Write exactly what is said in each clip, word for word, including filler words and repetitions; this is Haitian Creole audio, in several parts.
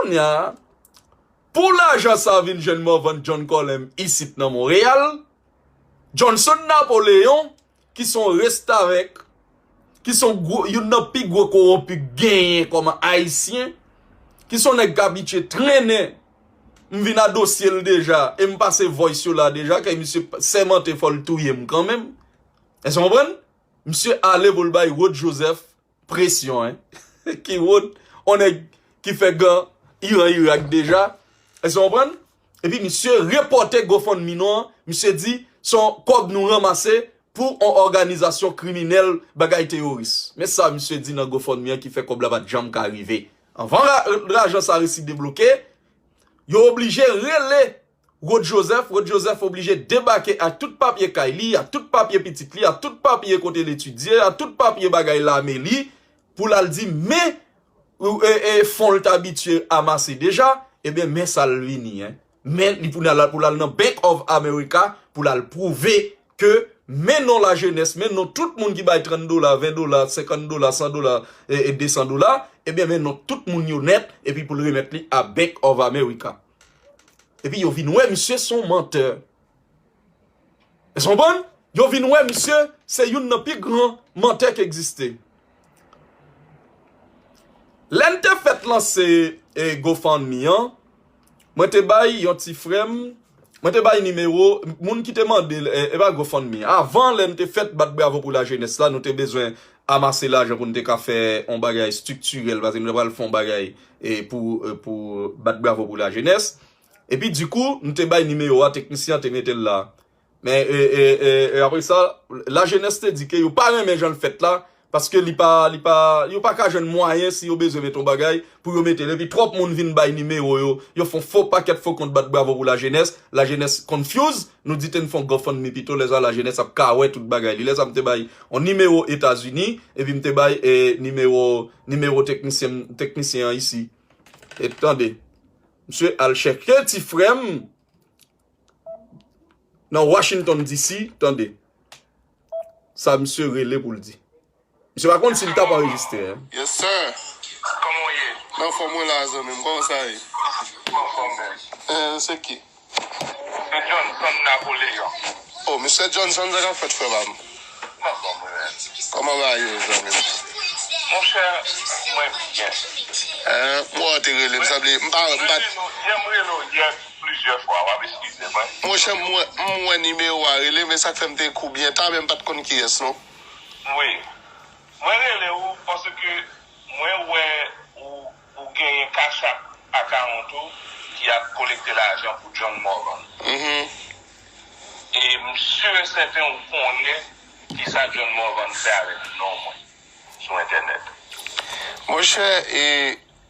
Kounye a, pou lajan sa vin jwenn Morvan John Colem isit nan Monreyal, Johnson Napoleon, ki se yon restavèk, ki se yon gwo, youn nan pi gwo kowonpi k genyen kòm Ayisyen, ki se yon nèg k abitye trennen, m vin a dosye l deja, e m pase voice yo la deja, kay misye sèmante fò l touye m kanmenm. Èske w konprann? Misye ale pou l bay Rod Joseph presyon, en. Ki Rod, yon nèg ki fè gan Iran Irak deja. Èske w konprann? Epi misye repòte GoFundMe nou an, misye di, se yon kòb nou ranmase pou yon òganizasyon kriminèl, bagay teyoris. Men sa misye di nan GoFundMe an ki fè kòb la pa t janm ka rive. Anvan la, lajan sa resi debloke, yo oblije rele Rod Joseph, Rod Joseph oblije debake ak tout papye kay li, ak tout papye pitit li, ak tout papye kote l etidye, ak tout papye bagay lame li, pou l al di, men, e, e, fon l t abitye amase deja, ebyen, men sa l vini, en. Men li pou l al, pou l al nan Bank of America, pou l al pwouve ke men non lajenès, men non tout moun ki bay trant dola, ven dola, senkant dola, san dola, e, e de san dola, ebyen, men non tout moun yo nèt, epi pou l remèt li a Bank of America. Epi yo vin wè misye se yon mantè. Èske w konprann? Yo vin wè misye se youn nan pi gran mantè k egziste. Lè n te fèt lanse, e, GoFundMe an, mwen te bay yon ti frè m, mwen te bay nimewo, moun ki te mande l, e, e pa GoFundMe. Avan, lè n te fèt bat bravo pou lajenès la, nou te bezwen amase lajan pou n te ka fè yon bagay estriktirèl, paske nou te pral fè yon bagay, e, pou, e, pou bat bravo pou lajenès. Epi, dikou, nou te bay nimewo a, teknisyen an te mete l la. Men, e, e, e, e apre sa, lajenès te di ke yo pa renmen jan l fèt la, paske li pa, li pa, yo pa ka jwenn mwayen si yo bezwen mete yon bagay pou yo mete l. Epi twòp moun vin bay nimewo yo, yo fè yon fo pakèt fo kont bat bravo pou lajenès, lajenès confuse, nou di te n fè yon GoFundMe pito, lè sa lajenès ap ka wè tout bagay li. Lè sa m te bay yon nimewo Etazini, epi m te bay, e, nimewo, nimewo teknisyen, teknisyen an isi. E tande, misye al chèke ti frè m nan Washington D C, tande. Sa misye rele pou l di. Misye pa konn si l t ap anrejistre, en. Yes, sir. Kòman w ye? Nan fòm mwen la, zanmi m. Kòman sa ye? Anfòm, men. Eh, se ki? Se Johnson Napoleon. Oh, Mister Johnson, sa k ap fèt, frè pa m? Anfòm, men. Kòman bagay yo, zanmi m? Monchè, mwen byen. Eh, m wè w te rele m, sanble, m pa, m pa. Mwen rele w, yè m rele w, yè. Plizyè fwa, w ap eskize mwen. Monchè, m wè, m wè nimewo a rele, men sa k fè m te kou byen ta, men m pa t konn kiyès, non. Wi. Mwen rele w paske mwen wè ou, ou genyen Cash App account ou ki ap kolekte lajan pou John Morvan. Mhm. E m si e sèten ou konnen kisa John Morvan fè avèk non mwen sou entènèt. Monchè, e,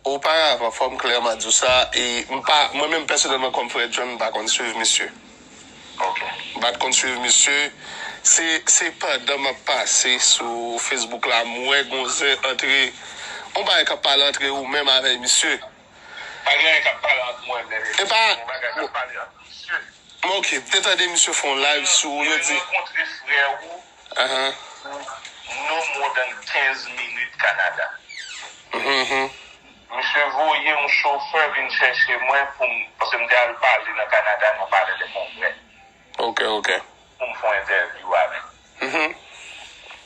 oparavan, fò m klèman di w sa, e m pa, mwen menm pèsonèlman kòm frè John, m pa konn swiv misye. Ok. M pa t konn swiv misye. Se, se pandan m ap pase sou Facebook la, m wè gon zen antre, yon bagay k ap pale antre ou menm avèk misye. Pa gen anyen k ap pale ant mwen menm e misye. E pa. Gon bagay k ap pale ant misye. Bon, ok, m te tande misye fè yon live sou, yo di. Mwen rankontre frè ou Ahan. pou no more than kenz minit Kanada. Mhm. Misye voye yon chofè vin chèche mwen pou m, paske m te al pale nan Kanada, nan Palais des Congrès. Ok, ok. Pou m fè yon entèvyou avè l. Mhm.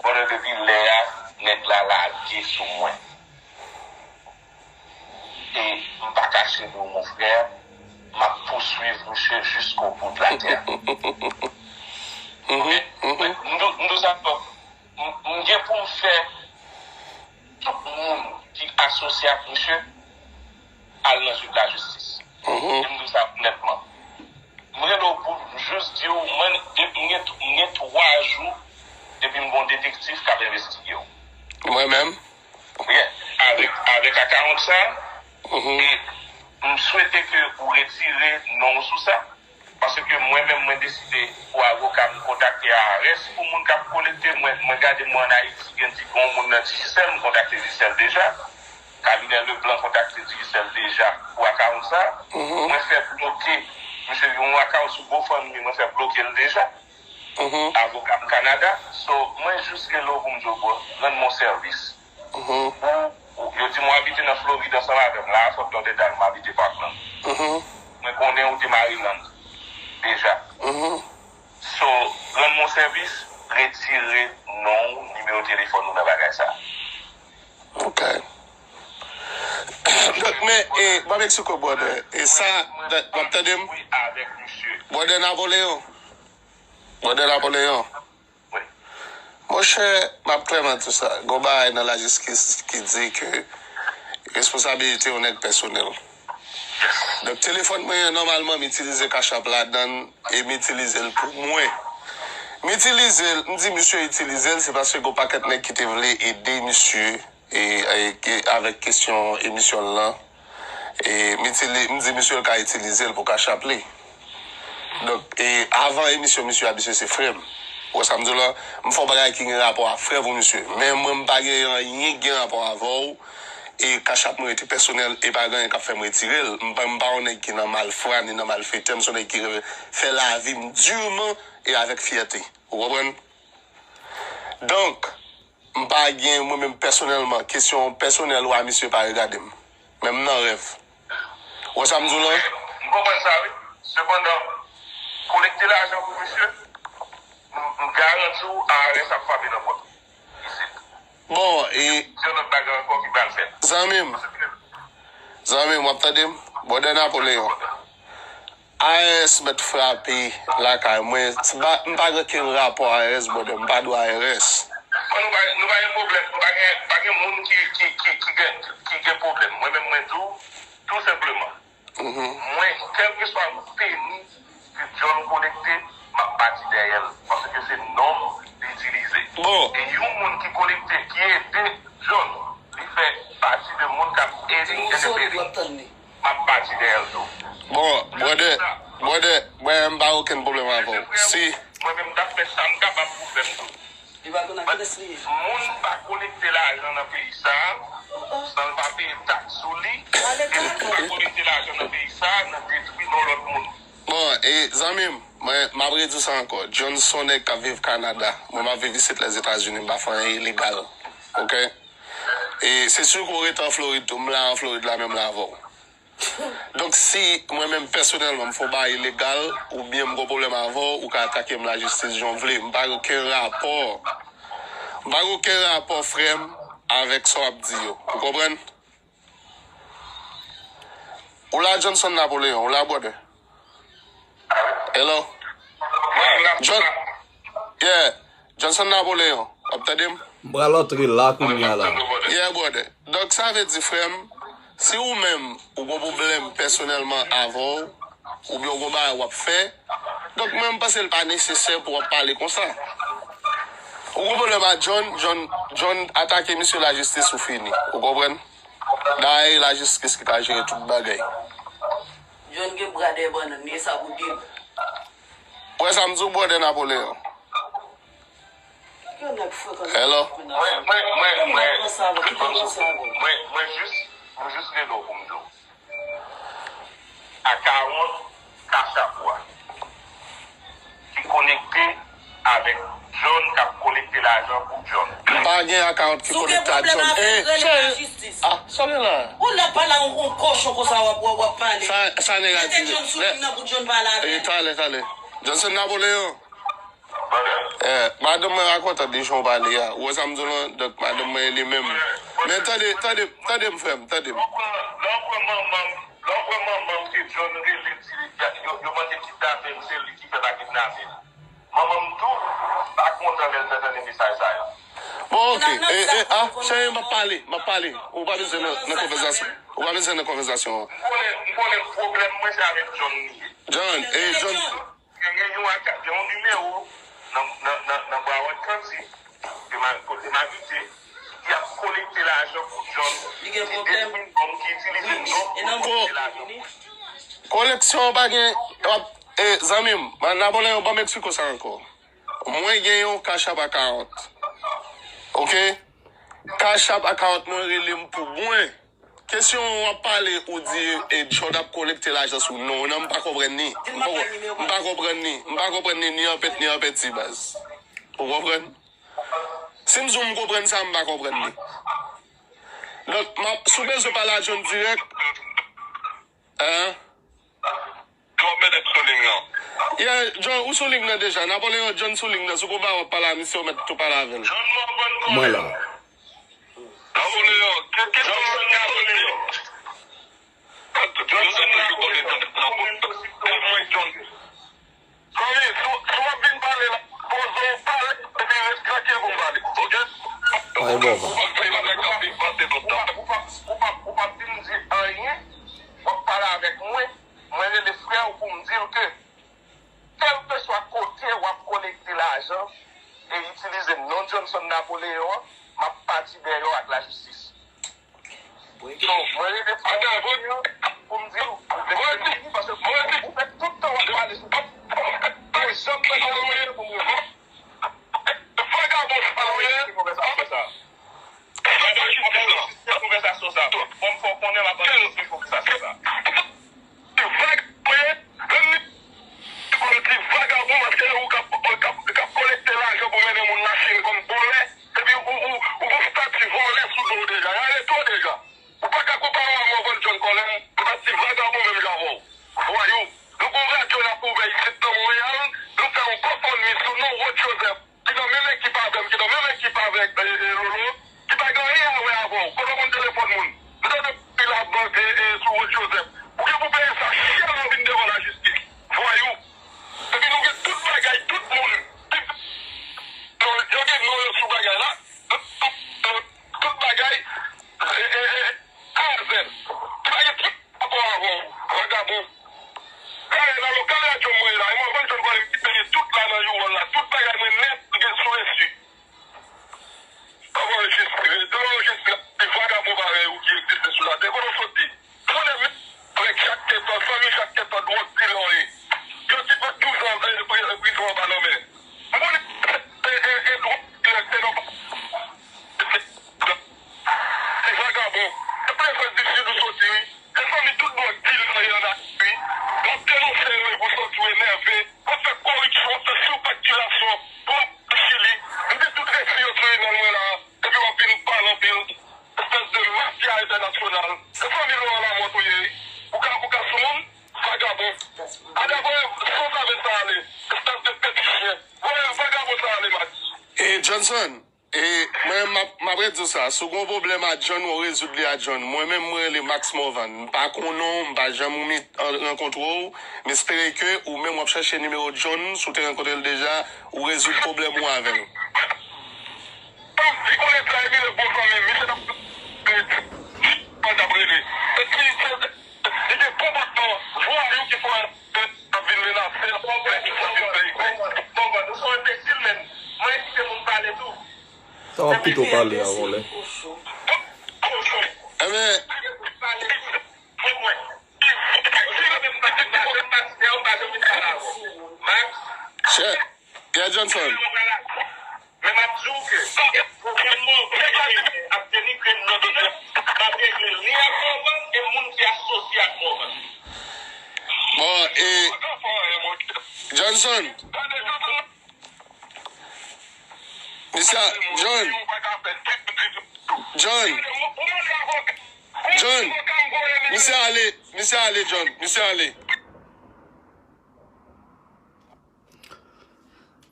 Brother, depi lè a, nèg la lage sou mwen. E m pa kache di w, mon frè, m ap pouswiv misye jisko bout latè. Mhm, mhm. M di w, m di w sa, m, m gen pou m fè tout moun ki asosye ak misye al nan zye lajistis. Mhm. E m di w sa nètman. M rele w pou m jis di w, mwen, de-, m gen, m gen twa jou depi m gon detektif k ap envestige w. Mwen menm? Wi, avèk, avèk akawont sa, Mhm. e m swete ke ou retire non w sou sa. Paske mwen menm, mwen deside pou avoka m kontakte I R S, pou moun k ap kolekte, mwen, mwen gade mwen ann Ayiti, gen di, gen yon moun nan Digicel, m kontakte Digicel deja. Kabinè Leblanc kontakte Digicel deja pou akawont sa. Mhm. Mwen fè bloke, misye gen yon akawont sou GoFundMe, mwen fè bloke l deja. Mhm. Avoka m Kanada. So, mwen jis rele w pou m di w, bro, rann mwen sèvis. Mhm. Ou Ou- Yo di m w abite nan Florid ansanm avè m. La a, sòt nan dèdal, m abite Parkland. Mhm. Mwen konnen ou te Maryland deja. Mhm. So, rann mwen yon sèvis, retire non w, nimewo telefòn ou nan bagay sa. Ok. Donk, men, e, m ap eksplike w, brother. E sa, w ap tande m? Wi, avèk misye. Brother Napoleon. Brother Napoleon. Wi. Monchè, m ap klèman di w sa. Gon bagay nan lajistis ki di ke responsabilite yon nèg pèsonèl. Donk, telefòn mwen an, nòmalman, m itilize Cash App ladan l e m itilize l pou mwen. M itilize l, m di misye itilize l, se paske gon pakèt nèg ki te vle ede misye e, e, ke- avèk kesyon emisyon l lan. E, m itili- m di misye l ka itilize l pou Cash App li. Donk, e, avan emisyon misye a, misye se frè m. Ou wè sa m di w la? M fè yon bagay ki gen rapò a frè pou misye. Men mwen, m pa gen anyen ki gen rapò avè w. E Cash App mwen rete pèsonèl e pa gen anyen k ap fè m retire l. M pa, m pa yon nèg ki nan malfwa ni nan malfetè. M se yon nèg ki fè lavi m diman e avèk fyète. Ou konprann? Donk, m pa gen, mwen menm pèsonèlman, kesyon pèsonèl ou a misye pa regade m. Men m nan rèv. Ou wè sa m di w lan? M konprann sa, wi. Sepandan, kolekte lajan pou misye, m, m garanti w, I R S ap frape nan pòt ou isit. Bon, e Se yon lòt bagay ankò ki pral fèt. Zanmi m, Paske zanmi m, w ap tande m? Brother Napoleon. I R S mèt frape lakay mwen. Se pa, m pa gen okenn rapò I R S, brother. M pa dwe I R S. Bon, nou pa, nou pa gen pwoblèm. Nou pa gen, pa gen moun ki, ki, ki, ki gen, ki gen pwoblèm. Mwen menm, mwen di w, tou senpleman. Mhm. Mwen, kèlkeswa peni ke John kolekte, m ap pati dèyè l. Paske se non m li itilize. Bon. E yon moun ki kolekte, ki ede John, li fè pati de moun k ap ede John Perry. M ap pati dèyè l tou. Bon, brother, brother, mwen, m pa okenn pwoblèm avè w. Si Mwen menm, m t ap fè sa m kapab pou frè m tou. Li pa konn adrès li ye. Moun pa kolekte lajan nan peyi sa a san l pa peye taks sou li. Epi moun pa kolekte lajan nan peyi sa a nan detwi non lòt moun. Bon, e zanmi m, mwen, m ap redi w sa ankò. John se yon nèg k ap viv Kanada. Mwen, m ap viv isit Lèzetazini. M pa fè anyen ilegal. Oke? E se si ke w rete an Florid tou, m la an Florid la menm la avè w. Donk, si mwen menm pèsonèlman m fè yon bagay ilegal, oubyen m gen pwoblèm avè w, ou ka atake m lajistis jan w vle. M pa gen okenn rapò. M pa gen okenn rapò, frè m, avèk sa w ap di yo. Ou konprann? Ou la, Johnson Napoleon? Ou la, brother? Hello? John, yeah. Johnson Napoleon, w ap tande m? M pral antre la kounye a la. Yeah, brother. Donk, sa vle di, frè m, si ou menm, ou gen pwoblèm pèsonèlman avè w, oubyen ou gen bagay w ap fè, donk, mwen, m panse l pa nesesè pou w ap pale konsa. Ou gen pwoblèm a John, John, John atake misye lajistis ou fini. Ou konprann? Dayè, lajistis ki ka jere tout bagay. John gen bra dèyè bannann, li sa pou di. Ou wè sa m di w, brother Napoleon? Hello? Mwen, mwen, mwen, mwen, mwen, mwen jis, mwen jis rele w pou m di w. Akawont Cash App ou a ki konekte avèk John k ap kolekte lajan pou John. M pa gen akawont ki konekte ak John. Eh, cheri. Ah, sa gen la? Ou la pale a yon kochon konsa w ap, w ap, w ap pale. Sa, sa nèg a di. Mete John sou liy nan pou John pale avè l. Eh, talè, talè. Johnson Napoleon. Eh, madanm mwen pa kontan de jan w pale a. Ou wè sa m di w lan? Donk, madanm mwen li menm. Men tande, tande, tande m, frè m, tande m. Lè w pran manman m, lè w pran manman m ke John rele di yo, yo mande kidnape m, se li ki fè pa kidnape l. Manman m tou pa kontan lè l ta tande mesaj sa yo. Bon, ok. E, e, a, cheri, m ap pale, m ap pale. Ou pa bezwen nan, nan konvèsasyon. Ou pa bezwen nan konvèsasyon an. M konnen, m konnen pwoblèm mwen se avèk John li ye. John, e, John. Gen, gen yon aka-, gen yon nimewo nan, nan, nan, nan Broward County, ke m a-, kote m abite, ki ap kolekte lajan pou John, ki detwi non m, ki itilize non m pou kolekte lajan pou li. Koleksyon an pa gen, w ap, e, zanmi m, Napoleon, ban m eksplike w sa ankò. Mwen gen yon Cash App account. Ok? Cash App account mwen rele m pou mwen. Kesyon w ap pale, ou di, e, John ap kolekte lajan sou non w nan, m pa konprann ni. M pa ko-, m pa konprann ni. M pa konprann ni, ni an pèt, ni an pèti, baz. Ou konprann? Si m di w m konprann sa, m pa konprann ni. Donk, m ap, si w bezwen pale a John dirèk, hein? John, ou sou ling nan deja. Napoleon, John sou ling nan. Si w konn pa w ap pale a misye, ou mèt tou pale avè l. Mwen la. Napoleon, ke, ke John, Napoleon. John, John, John. Zanmi, si w, si w ap vin pale la, poze w pale, epi ret trankil pou m pale, oke? Ay, bòbò. Ou pa fè bagay k ap vin pase tout tan. Ou pa, ou pa, ou pa vin di anyen, w ap pale avèk mwen, mwen rele frè w pou m di l ke, kèlkeswa kote w ap kolekte lajan e itilize non Johnson Napoleon an, m ap pati dèyè w ak lajistis. So, mwen rete pou mwen di w, paske ou fè tout tan w ap pale sou mwen. Ou janm pran yon minit pou mwen. Vagabon sa ou ye. Vagabon jistis konvèsasyon sa. Fò m fè w konnen m ap anrejistre konvèsasyon sa. Vagabon ye. Menm li, li konn di vagabon paske ou k ap, ou k ap, ou k ap kolekte lajan pou mennen moun Lachin kòm vòlè. Epi ou, ou, ou gon stati vòlè sou do w deja. Y arete w deja. Ou pa ka konpare w a Morvan John Colem, ou pa ti vagabon menm jan avè w. Vwayou. Nou gon radyo n ap ouvè isit nan Monreyal, nou fè yon GoFundMe sou non Rod Joseph, ki nan menm ekip avè m, ki nan menm ekip avèk, e, e, Lolo, ki pa gen anyen a wè avè w. Kote w konn telefòn moun? Nou tande pil ap vante, e, sou Rod Joseph. Ou gen pou peye sa chè lè w vin devan lajistis. Vwayou. Epi nou gen tout bagay, tout moun. Yo, yo gen non yo sou bagay la. Tout bagay, e, e, e, a a zèd. Ki pa gen ti rapò avè w, vagabon. Kare nan lokal radyo mwen la, e mwen konn jwenn vòlè m ki peye tout la nan U-Haul la, tout bagay mwen nèt, m gen sou resi. Anrejistre, anrejistre, ti vagabon parèy ou ki egziste sou latè, kote w soti? M konnen men frè Jacques Quinton, fanmi Jacques Quinton, dwòg dilè w ye. Yon ti pran douz an, e, pri-, prizon anba lanmè. M konnen e, e, e dwòg dilè se nòmal. Ti vagabon. Se prezans di sid ou soti, wi. Se fanmi tout dwòg dilè yo ye ann Ayiti, wi. W ap denonse yo, epi w santi w enève. W ap fè koripsyon, w ap fè sirfaktirasyon. Pou w ap Chili. M gen tout resi yo sou imèl mwen la. Epi w ap vin pale anpil. Espès de mafya entènasyonal. Se fanmi Laurent Lamothe ou ye, wi. Ou ka, ou ka sou moun? Vagabon. Al voye sanzave sa ale. Espès de fetichyen. Voye vagabon sa ale, Max. E Johnson, e mwen menm m ap, m ap redi w sa, si w gen yon pwoblèm a John, ou rezoud li a John. Mwen menm, mwen rele Max Morvan. M pa konnen w, m pa janm mi-, an-, rankontre w, m espere ke ou menm w ap chèche nimewo John, si w te rankontre l deja, ou rezoud pwoblèm ou avè l. Di konnen sa, Emile, bon zanmi m, misye t ap rele. Li gen bon bout tan, vwayou ki fò ap vin menase l, ap fè tout sa vin fè egri. Bon, bon, bon, nou se yon enbesil, men mwen kite moun pale tou. Sa w ap kite w pale avan lè. Enben, Pierre Johnson. Men m ap di w ke gouvènman ap denigre non de Trump. M ap regle li ak Morvan e moun ki asosye ak Morvan. Bon, e Johnson. Misye, John. John. John. Misye ale, misye ale, John. Misye ale.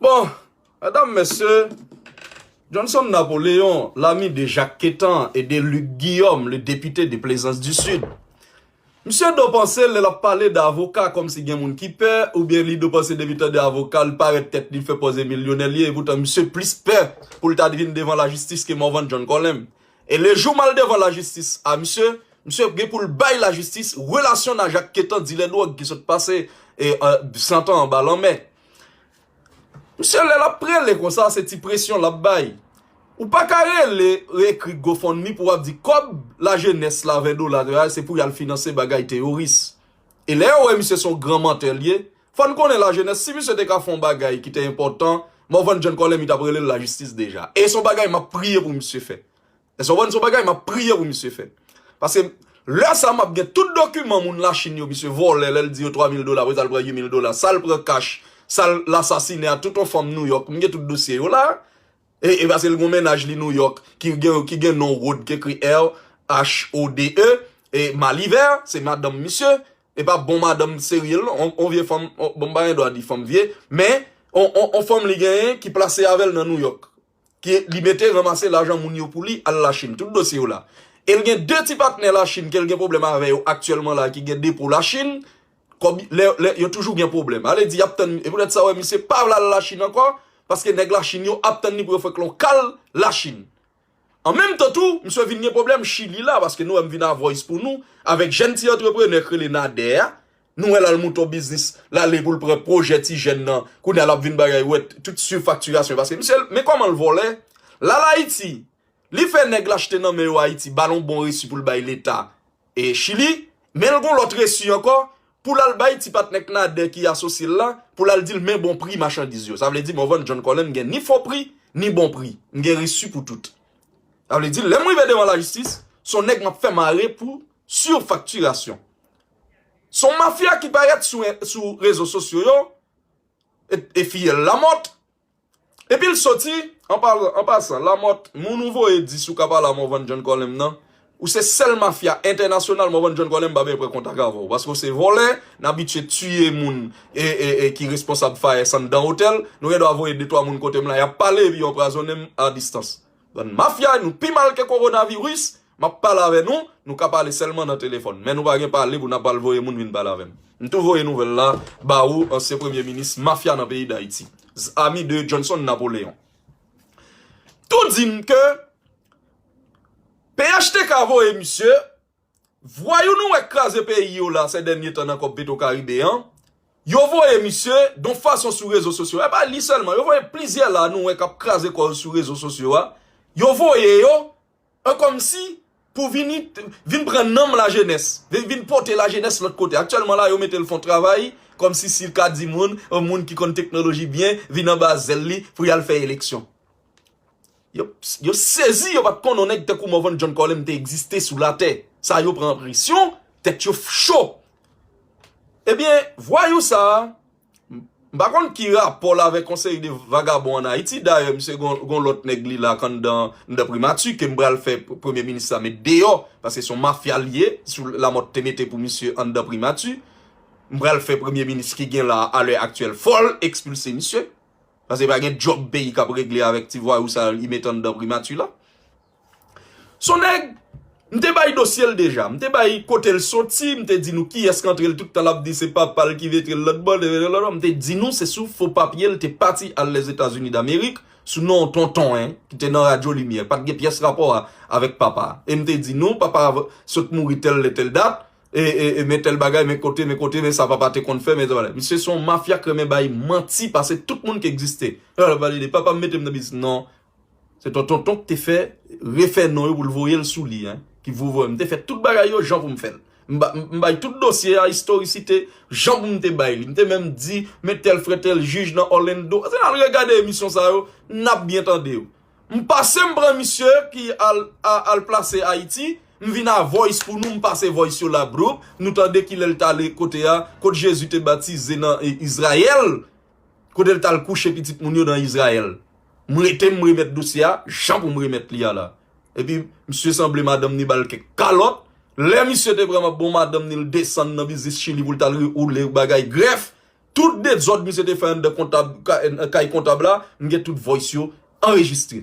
Bon, medam, mesye, Johnson Napoléon, l'ami de Jacques Quétan et de Luc Guillaume, le député de Plaisance du Sud. Misye do panse lè l ap pale de avoka kòmsi gen moun ki pè, oubyen li do panse depi tande avoka, l parèt tèt li fè pòze milyonè li ye, epoutan misye plis pè pou l ta vin devan lajistis ke Morvan John Colem. E lejou m al devan lajistis a misye, misye gen pou l bay lajistis relasyon n a Jacques Quétan, dilè dwòg ki sot pase, e, e, santan anba lanmè. Misye, lè l ap rele konsa, se ti presyon l ap bay. Ou pa ka rele, ekri GoFundMe pou w ap di kòb lajenès la, ven dola, se pou y al finanse bagay teyoris. E lè yo wè misye se yon gran mantè l ye, fò n konnen lajenès, si misye te ka fè yon bagay ki te enpòtan, Morvan John Colem, li t ap rele l lajistis deja. E se yon bagay m ap priye pou misye fè. Èske w konprann? Se yon bagay m ap priye pou misye fè. Paske lè sa m ap gen tout dokiman moun Lachin yo, misye vòlè, lè l di yo twa mil dola, apre sa l pran uit mil dola, sa l pran kach, sa l asasinen a tout yon fanm Nouyòk, m gen tout dosye yo la. E, e paske l gen yon mennaj li Nouyòk, ki gen, ki gen non Rod, ki ekri R, H O D E, e Malivè, se madanm misye, e pa bon madanm serye l, non, on, on vye fanm, on, bon, m pa gen dwa di fanm vye, men on, on, on fanm li genyen ki plase avè l nan Nouyòk, ki li mete ranmase lajan moun yo pou li al Lachin, tout dosye yo la. E l gen de ti patnè Lachin ke l gen pwoblèm avè yo aktyèlman la, ki gen depo Lachin, kòb, lè, lè, yo toujou gen pwoblèm. Ale di y ap tann, e poutèt sa w wè misye pa vle al Lachin ankò, paske nèg Lachin yo ap tann li pou yo fè klon kal Lachin. An menm tan tou, misye vin gen pwoblèm Chili la, paske nou wè m vin a voice pou nou, avèk jèn ti antreprenè k rele Nader a, nou wè l al moute yon biznis, l ale pou l pran pwojè ti jèn nan, kounye a l ap vin bagay, wè, tout sifaktirasyon, paske misye, men kòman l vòlè, l al Ayiti, li fè nèg l achte nan men yo Ayiti, ba l yon bon resi pou l bay leta e Chili, men l gon lòt resi ankò, pou l al bay ti patnè k Nader ki asosye l la, pou l al di l men bon pri machandiz yo. Sa vle di Morvan John Colem gen ni fo pri, ni bon pri. M gen resi pou tout. Sa vle di, lè m rive devan lajistis, se yon nèg m ap fè mare pou sifaktirasyon. Se yon mafya ki parèt sou, sou rezo sosyo yo, e, e fiyèl Lamòt. Epi l soti, an pa, an pasan, Lamòt, moun ou voye di si w ka pale a Morvan John Colem nan, ou se sèl mafya entènasyonal Morvan John Colem pa bezwen pran kontak avè w, paske w se vòlè, n abitye tiye moun e, e, e ki responsab Fayès anndan otèl, nou gen dwa voye de twa moun kote m la, y ap pale epi yo anpwazonnen m a distans. Bann mafya, nou pi mal ke kowonaviris, m ap pale avè nou, nou ka pale sèlman nan telefòn. Men nou pa gen pale pou n ap al voye moun vin pale avè m. M tou voye nouvèl la ba ou, ansyen premye minis mafya nan peyi Dayiti, zami de Johnson Napoleon. Tou di m ke P H T K voye misye, vwayou nou wè k kraze peyi yo la, se dènye tan nan kòb Petro Karibe an, yo voye misye, don fason sou rezo sosyo. E pa li sèlman, yo voye plizyè la, nou wè k ap kraze kò yo sou rezo sosyo a. Yo voye yo, e kòmsi pou vini, vin pran nanm lajenès, vin, vin pote lajenès lòt kote. Aktyèlman la, yo mete l fè yon travay, kòmsi si l ka di moun, yon moun ki konn teknoloji byen, vin anba zèl li pou y al fè eleksyon. Yo, yo sezi, yo pa t konnen yon nèg tankou Morvan John Colem te egziste sou latè. Sa yo pran presyon, tèt yo cho. Ebyen, vwayou sa a, m pa konn ki rapò l avèk yon seri de vagabon ann Ayiti. Dayè, misye gon, gon lòt nèg li la k anndan, anndan primati, ke m pral fè p-, premye minis la met deyò, paske se yon mafya l ye, sou Lamòt te mete pou misye anndan primati. M pral fè premye minis ki gen la a lè aktyèl, fò l ekspilse misye. Paske pa gen djòb peyi k ap regle avèk ti vwayou sa yo li met anndan primati la. Se yon nèg, m te bay dosye l deja. M te bay kote l soti, m te di nou kiyès k antre l, tout tan l ap di se papa l ki vete l lòt bò, l te vete l lòt bò. M te di nou se sou fo papye l te pati al Lèzetazini Damerik, sou non tonton, en, ki te nan Radyo Limyè. Pa t gen pyès rapò a, avèk papa a. E m te di nou, papa a sot mouri tèl lè, tèl dat, e, e, e men tèl bagay, men kote, men kote, men sa papa te konn fè, men sa. Misye se yon mafya k renmen bay manti pase tout moun ki egziste. Lè l ap pale de papa m mete m nan biznis, non. Se tonton Tonton ki te fè, refè non yo pou l voye l sou li, en. Ki voye m te fè tout bagay yo jan pou m fè l. M ba-, m bay tout dosye a, istorisite, jan pou m te bay li. M te menm di, men tèl frè tèl jij nan Orlando. Se n al regade emisyon sa yo, n ap byen tande yo. M pase m pran misye ki al, a, al plase Ayiti, m vin a voice pou nou, m pase voice yo la, bro. Nou tande kilè l t ale kote a, kot Jezi te batize nan, e, Izrayèl, kote l t al kouche pitit moun yo nan Izrayèl. M rete, m remèt dosye a, jan pou m remèt li a la. Epi, misye sanble madanm ni ba l kèk kalòt. Lè misye te pran bon madanm ni, l desann nan biznis Chili pou l t al woule bagay grèf. Tout dezòd misye te fè anndan kontab, ka-, kay kontab la, m gen tout voice yo anrejistre.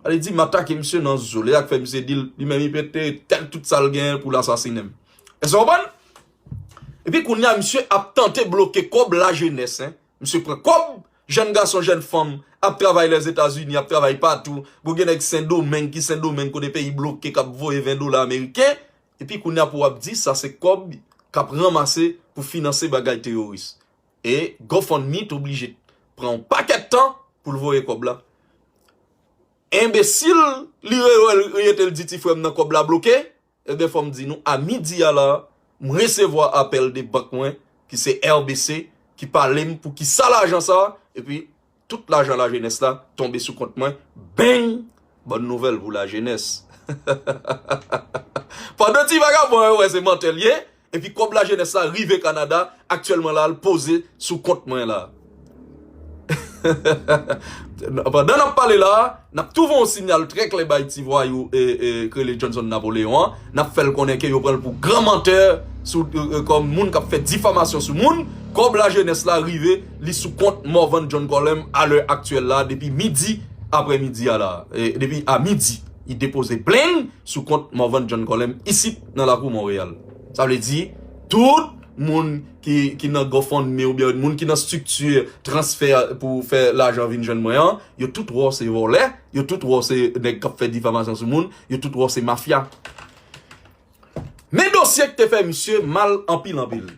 Ale di, m atake misye nan zo, lè a k fè misye di l, li menm li pete tèt tout sa l genyen pou l asasinen m. Èske w konprann? Epi kounye a, misye ap tante bloke kòb lajenès, en. Misye pran kòb, jèn gason, jèn fanm, ap travay Lèzetazini, ap travay patou. Bon, gen nèg Sendomeng ki Sendomeng kote peyi bloke k ap voye ven dola ameriken. Epi kounye a pou w ap di sa se kòb k ap ranmase pou finanse bagay teyoris. E GoFundMe t oblije pran yon pakèt tan pou l voye kòb la. Enbesil, li re-, re-, rete l di ti frè m nan kòb la bloke. Ebyen, fò m di nou, a midi a la, m resevwa apèl de bank mwen, ki se R B C, ki pale m pou ki sa lajan sa, epi tout lajan lajenès la tonbe sou kont mwen. Bang! Bòn nouvèl pou lajenès. Pandan ti vagabon an wè se mantè l ye, epi kòb lajenès la rive Kanada, aktyèlman la, l poze sou kont mwen la. Pandan n ap pale la, n ap tou voye yon siyal trè klè bay ti vwayou e, e, k rele Johnson Napoléon an. N ap fè l konnen ke yo pran l pou gran mantè sou, e, e, kòm moun k ap fè difamasyon sou moun. Kòb lajenès la rive, li sou kont Morvan John Colem alè aktyèl la, depi midi, aprèmidi a la. E, depi a midi, li depoze plent sou kont Morvan John Colem isit nan lakou Monreyal. Sa vle di, tout moun ki, ki nan GoFundMe oubyen moun ki nan estrikti transfè pou fè lajan vin jwenn mwen an, yo tout wè w se vòlè, yo tout wè w se nèg k ap fè difamasyon sou moun, yo tout wè w se mafya. Men dosye k te fè misye mal anpil anpil.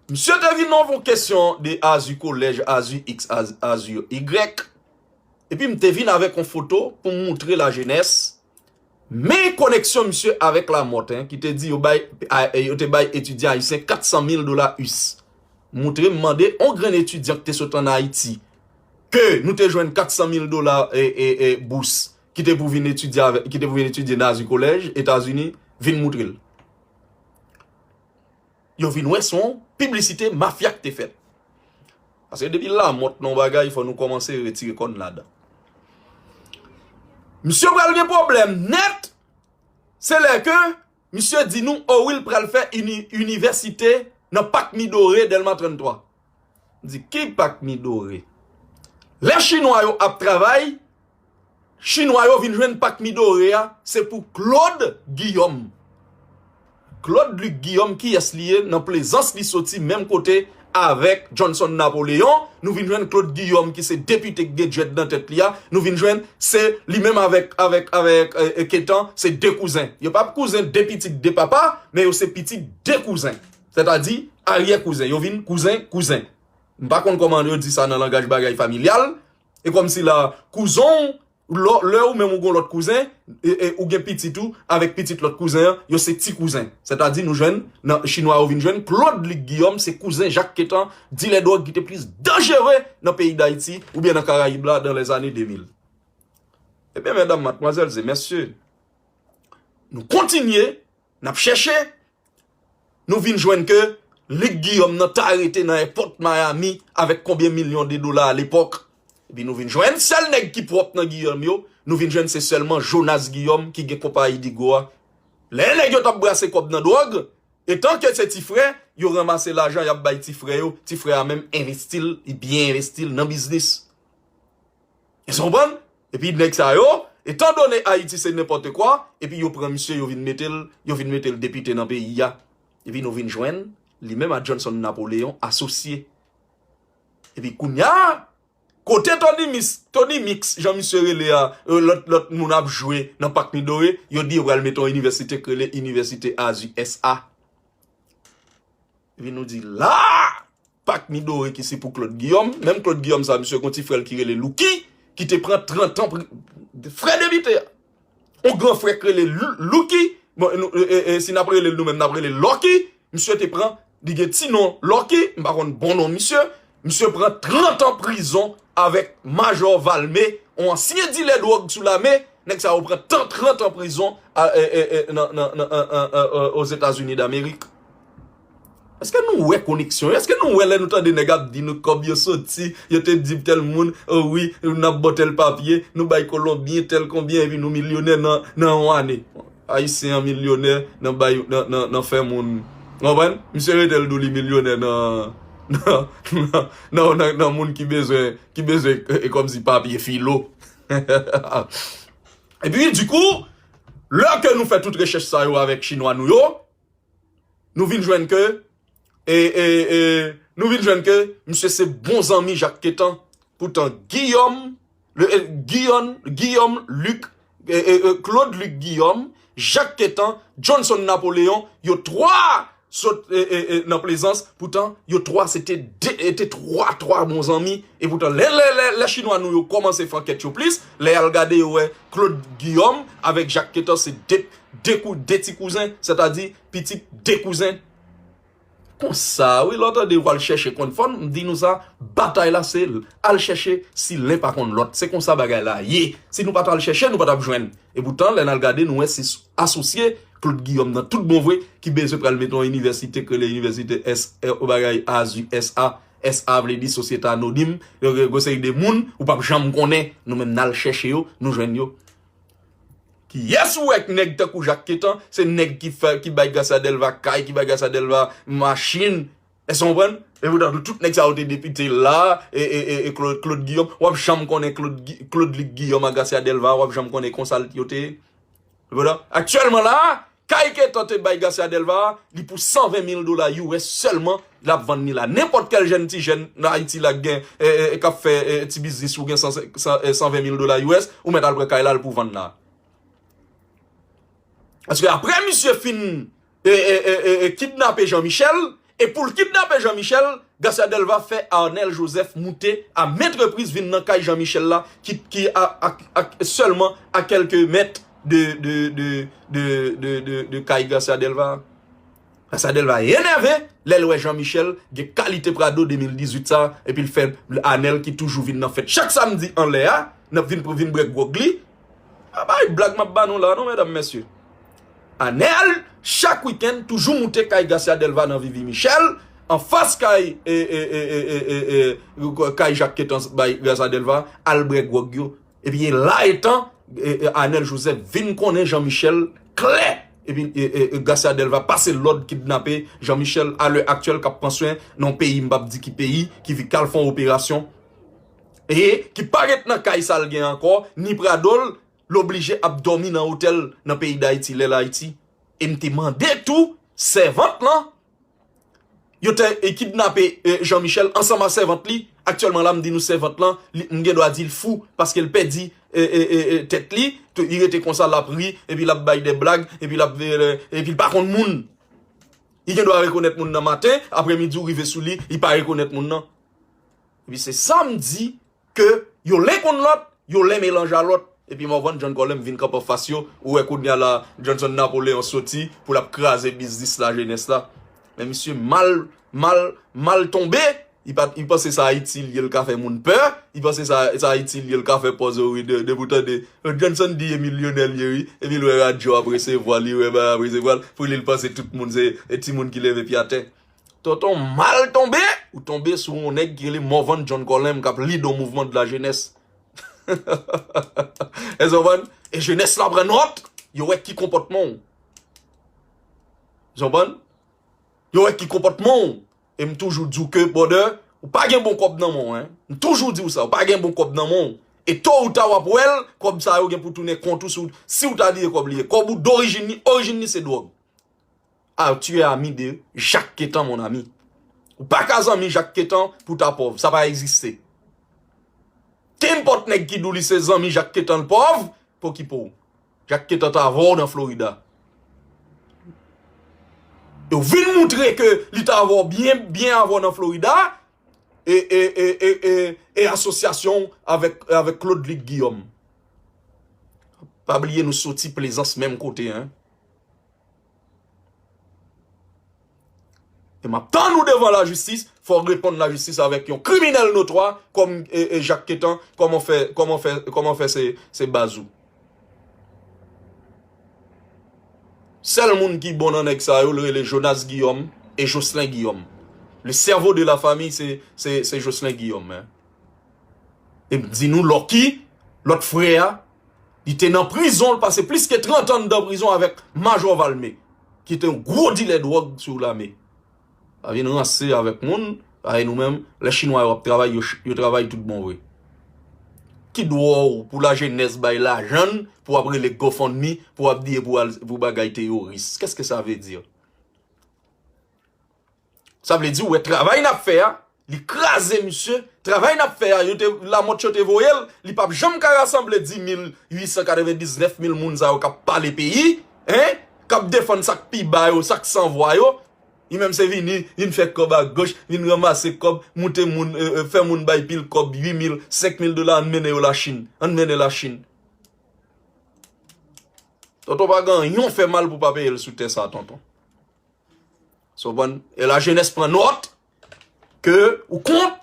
Misye te vin nan yon kesyon de Azu Kolèj, Azu X, Azu Y. Epi m te vin avèk yon foto pou m moutre lajenès. Men koneksyon misye avèk Lamothe, en, ki te di yo bay, a, yo te bay etidyan ayisyen kat san mil dola U S. Moutre, m mande yon grenn etidyan ki te sot ann Ayiti ke nou te jwenn kat san mil dola, e, e, e, bous, ki te pou vin etidye avè, ki te pou vin etidye nan Azu Kolèj, Etazini, vin moutre l. Yo vin wè se yon piblisite mafya k te fèt. Paske depi Lamothe nan yon bagay, fò nou kòmanse retire kò n ladan. Misye pral gen pwoblèm nèt, se lè ke misye di nou, o wi, l pral fè ini-, inivèsite nan Pak Midore, Dèlma trannntwa. M di, ki Pak Midore? Lè Chinwa yo ap travay, Chinwa yo vin jwenn Pak Midore a, se pou Claude Guillaume. Claude Luc Guillaume, kiyès li ye? Nan Plezans li soti, menm kote avèk Johnson Napoléon. Nou vin jwenn Claude Guillaume, ki se depite k gen djèd nan tèt li a. Nou vin jwenn se li menm avèk, avèk, avèk, e, e, Ketan, se de kouzen. Yo pa kouzen de pitit de papa, men yo se pitit de kouzen. Sètadi, aryè kouzen. Yo vin kouzen, kouzen. M pa konn kòman yo di sa nan langaj bagay familyal. E kòmsi la, kouzen w, lò, lè ou menm ou gon lòt kouzen, e, e, ou gen pitit ou, avèk pitit lòt kouzen an, yo se ti kouzen. Sètadi nou jwenn, nan, Chinwa yo vin jwenn, Claude Luc Guillaume, se kouzen Jak Ketan, dilè dwòg ki te plis danjere nan peyi Dayiti, oubyen nan Karayib la, dan lèzane de mil. Ebyen, medam, madmwazèl e mesye, nou kontinye, n ap chèche, nou vin jwenn ke Luc Guillaume nan ta rete nan èpòt Miami avèk konbyen milyon de dola alepòk. Epi nou vin jwenn sèl nèg ki pwòp nan Guillaume yo, nou vin jwenn se sèlman Jonas Guillaume ki gen konpayi Digo a. Lè nèg yo t ap brase kòb nan dwòg, etan ke se ti frè, yo ranmase lajan, y ap bay ti frè yo, ti frè a menm envesti l, li byen envesti l nan biznis. Èske w konprann? Epi nèg sa yo, etan done Ayiti se nenpòt kwa, epi yo pran misye, yo vin mete l, yo vin mete l depite nan peyi a. Epi nou vin jwenn, li menm a Johnson Napoléon asosye. Epi kounye a, kote Tony Mix, Tony Mix, jan misye rele a, e, lòt, lòt moun ap jwe nan Pak Midore, yo di yo pral mete yon inivèsite k rele Inivèsite Azu S A. Epi nou di la, Pak Midore ki se pou Claude Guillaume. Menm Claude Guillaume sa, misye gon ti frè l ki rele Louki, ki te pran trant an pri-, frè depite a. On gran frè k rele Lou-, Louki, bon, nou, e, e, e, si n ap rele l nou menm, n ap rele Lòki. Misye te pran, li gen ti non Lòki, m pa konn bon non misye. Misye pran trant an prizon avèk Majò Valmé, on ansyen dilè dwòg sou lame. Nèg sa yo pran tan, trant an prizon a, e, e, e, nan, nan, nan, an, an, an, an, Ozetazini Damerik. Èske nou wè koneksyon yo? Èske nou wè lè nou tande nèg ap di nou kòb yo soti, yo te di tèl moun, o wi, n ap ba w tèl papye, nou bay Kolonbyen tèl konbyen, epi nou milyonè nan, nan yon ane? Ayisyen an milyonè nan bay, nan, nan, nan fè moun. Ou konprann? Misye rete l di w li milyonè nan, nan, nan, nan, nan, nan moun ki bezwen, ki bezwen, e, e kòmsi papye filo. Epi, dikou, lè ke nou fè tout rechèch sa yo avèk Chinwa nou yo, nou vin jwenn ke, e, e, e, nou vin jwenn ke misye se bon zanmi Jak Ketan. Poutan, Guillaume, le, e, Guillaume, Guillaume, Luc, e, e, e, Claude Luc Guillaume, Jak Ketan, Johnson Napoléon, yo twa sot, e, e, e, nan Plezans. Poutan, yo twa se te de, e, te twa, twa bon zanmi. E poutan, lè, lè, lè, lè Chinwa nou yo kòmanse fè ankèt yo plis, lè y al gade, yo wè Claude Guillaume avèk Jak Ketan se de, de kou, de ti kouzen, sètadi pitit de kouzen. Konsa, wi, lè w tande yo al chèche konn fò n di nou sa, batay la se al chèche si len pa konn lòt. Se konsa bagay la ye. Si nou pa t al chèche, nou pa t ap jwenn. E poutan, lè n al gade, nou wè se asosye Claude Guillaume nan tout bon vre ki bezwen pral mete yon inivèsite k rele inivèsite S, e, bagay Azu S A. S A vle di sosyete anonim, yon seri de moun ou p ap janm konnen, nou menm n al chèche yo, nou jwenn yo. Kiyès ou wè k nèg tankou Jak Ketan, se nèg ki fè, ki bay Garcia Delva kay, ki bay Garcia Delva machin, èske w konprann? E poutan, tout nèg sa yo te depite la, e, e, e, e Claude, Claude Guillaume, w ap janm konnen Claude, Gui- Claude Luc Guillaume ak Garcia Delva, w ap janm konnen konsa yo te ye. Aktyèlman la, kay Ketan te bay Garcia Delva, li pou san ven mil dola U S sèlman, l ap vann li la. Nenpòt kèl jèn ti jèn nan Ayiti la k gen, e, e, k ap fè, e, ti biznis ou gen san, san, e, san ven mil dola U S, ou mèt al pran kay la, l pou vann la. Paske apre misye fin, e, e, e, e, e, kidnape Jean Michel, e pou l kidnape Jean Michel, Garcia Delva fè Arnel Joseph moute a maintes reprises vin nan kay Jean Michel la, ki, ki a, a, a, sèlman a kèlke mèt de, de, de, de, de, de, de kay Garcia Delva. Garcia Delva enève lè l wè Jean Michel gen kalite Prado de mil dizuit sa, epi l fè Arnel ki toujou vin nan fèt chak samdi anlè a, nan vin, vin bwè gwòg li. A bay blag m ap ba nou la, non, medam, mesye. Anèl, chak wikenn, toujou moute kay Garcia Delva nan Vivi Michel, anfas kay, e, e, kay Jak Ketan bay Garcia Delva, al bwè gwòg yo. Epi e la etan, e, e, Arnel Joseph vin konnen Jean Michel klè. Epi e, e, e, Garcia Delva pase lòd kidnape Jean Michel, a lè aktyèl k ap pran swen nan yon peyi, m p ap di ki peyi, ki vi k al fè yon operasyon. E ki pa ret nan kay sa l gen ankò, ni Prado l, l oblije ap dòmi nan otèl nan peyi Dayiti, lè l Ayiti. E m te mande tou, sèvant lan, yo te, e, kidnape, e, Jean Michel ansanm ak sèvant li. Aktyèlman la, m di nou sèvant lan, li, m gen dwa di l fou, paske l pèdi, e, e, e, e, tèt li, tou, li rete konsa, l ap ri, epi l ap bay de blag, epi l ap, e, epi l pa konn moun. Li gen dwa rekonèt moun nan maten, apremidi ou rive sou li, li pa rekonèt moun nan. Epi se sa m di, ke yo len konn lòt, yo len melanje a lòt. Epi Morvan John Colem vin kanpe anfas yo, ou wè kounye a la, Johnson Napoleon soti pou l ap kraze biznis lajenès la. Men misye mal, mal, mal tonbe, li pa, li panse sa Ayiti l ye, l ka fè moun pè, li panse sa, sa Ayiti l ye, l ka fè pòz ori de, de pou tande. Johnson di e milyonè l ye, wi, epi l wè radyo ap resevwa l, li wè bagay ap resevwa l, pou li l panse tout moun se, e timoun ki leve pye atè. Tonton mal tonbe, ou tonbe sou yon nèg ki rele Morvan John Colem k ap lide yon mouvman de la jeunesse. Èske w konprann? E jenès la pran nòt, yo wè ki konpòtman w. Èske w konprann? Yo wè ki konpòtman w. E m toujou di w ke, brother, ou pa gen bon kòb nan men w, en. M toujou di w sa, ou pa gen bon kòb nan men w. E to ou ta w ap wè l, kòb sa yo gen pou tounen kont ou si w, si w ta li e kòb li ye. Kòb ou dorijin li, orijin li se dwòg. Ah, tu es ami de Jacques Quétan, mon ami. Ou pa ka zanmi Jacques Quétan pou ta pòv. Sa pa egziste. Kenpòt nèg ki di w li se zanmi Jacques Quétan l pòv, pokipo w. Jacques Quétan t avè w nan Florida. E w vin moutre ke li t avè w byen, byen avè w nan Florida, e, e, e, e, e, e asosyasyon w avèk, avèk Claude Luc Guillaume. Pa bliye nou soti Plezans menm kote, en. E m ap tann ou devan lajistis, fò w reponn lajistis avèk yon kriminèl notwa kòm, e, e, Jacques Quétan, kòman fè, kòman fè, kòman fè se, se baz ou. Sèl moun ki bon nan nèg sa yo, l rele Jonas Guillaume e Jocelyn Guillaume. Le cerveau de la famille, se, se, se Jocelyn Guillaume, en. E m di nou, Lucky, lòt frè a, li te nan prizon, l pase plis ke trant an anndan prizon avèk Majò Valmé, ki te yon gwo dilè dwòg sou lame. Pa vin ranse avèk moun, paske nou menm, lè chinwa yo ap travay, yo, yo travay tout bon vre. Ki dwa w pou lajenès bay lajan n, pou w ap rele GoFundMe, pou w ap di e pou al, pou bagay teyoris. Qu'est-ce que ça veut dire? Sa vle di, ou wè travay n ap fè a, li kraze misye. Travay n ap fè a, yo te, Lamothe yo te voye l, li p ap janm ka rasanble dis mil uit san katrevendiznèf mil moun sa yo k ap pale peyi, en, k ap defann sa k pi ba yo, sa k san vwa yo. Li menm se vini, vin fè kòb agoch, vin ranmase kòb, moute moun, e, e, fè moun bay pil kòb, uit mil, senk mil dola, ann mennen yo Lachin. Ann mennen Lachin. Tonton pa gen anyen w fè mal pou pa peye l sou tè sa, tonton. Sou konprann? E lajenès pran nòt ke ou kont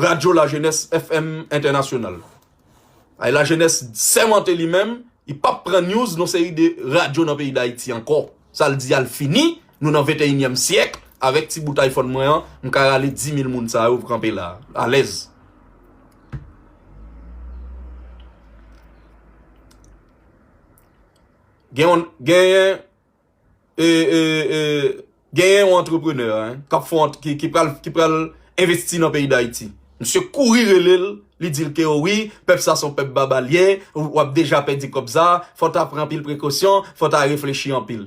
Radyo Lajenès F M Entènasyonal. Ay lajenès sèmante li menm, li p ap pran news nan seri de radyo nan peyi Dayiti ankò. Sa l di a l fini, nou nan venteyinyèm syèk, Avèk ti bout iPhone mwen an, m ka rale dis mil moun sa yo pou kanpe la. Alèz. Gen yon, genyen, e, e, e, genyen yon antreprenè, en, k ap fè yon, ki, ki pral, ki pral envesti nan peyi Dayiti. Misye kouri rele l, li di l ke wi, pèp sa se yon pèp baba l ye, w ap deja pèdi kòb sa, fò w ta pran anpil prekosyon, fò w ta reflechi anpil.